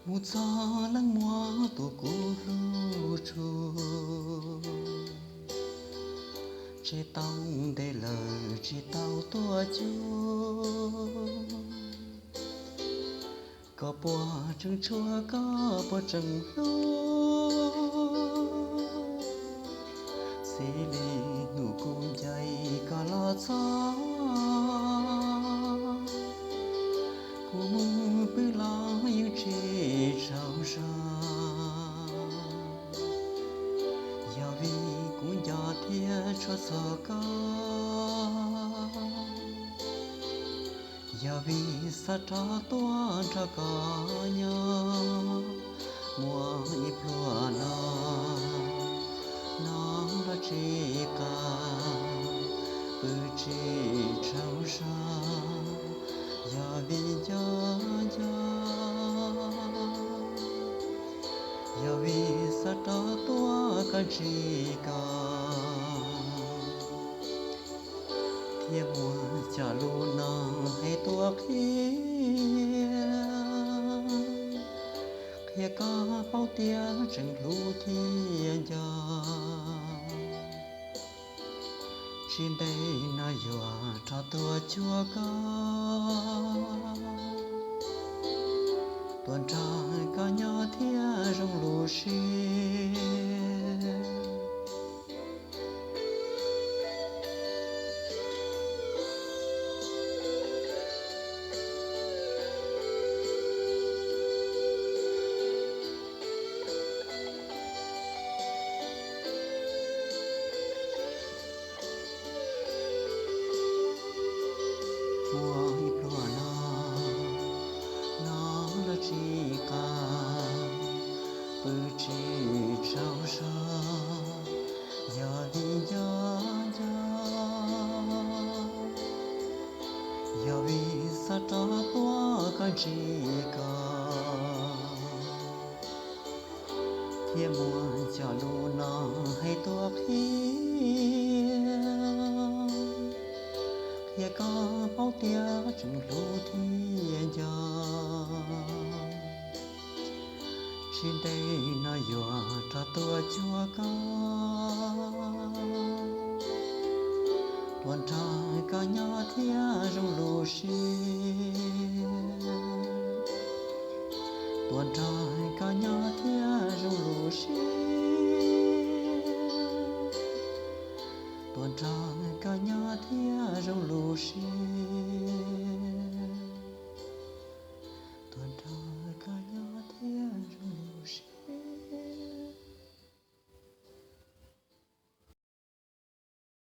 Mus txog leej muam tus kuv hlub tshua, tseg tau ntev lawm tsis tau tuaj cuag. Koj puas tseem tshua, koj puas tseem hlub, xij li hnub kuv ncaim koj los txog. Kuv mus pw los yeej tsis tsaug zog, yog vim kuv nco thiab tshua txog koj. Yog vim xav rov tuaj nrog koj nyob, muaj ib pluag no, no los tsis qab, pw tsis tsaug zog, yog vim nco nco. Yog vim xav rov tuaj koj ntsib koj, thiaj muaj cov lus no hais tuaj qhia, qhia koj paub tias tseem hlub thiab nco. Tsis ntev no yuav rov tuaj cuag koj, tuaj nrog koj nyob thiab zoo lub siab. Muaj ib pluag no, no los tsis qab, pw tsis tsaug zog, yog vim nco nco. Yog vim xav rov tuaj koj ntsib koj, thiaj muaj cov lus no hais tuaj qhia, qhia koj paub tias tseem hlub thiab nco. Tsis ntev no yuav rov tuaj cuag koj, tuaj nrog koj nyob thiab zoo lub siab, tuaj nrog koj nyob thiab zoo lub siab, tuaj nrog koj nyob thiab zoo lub siab.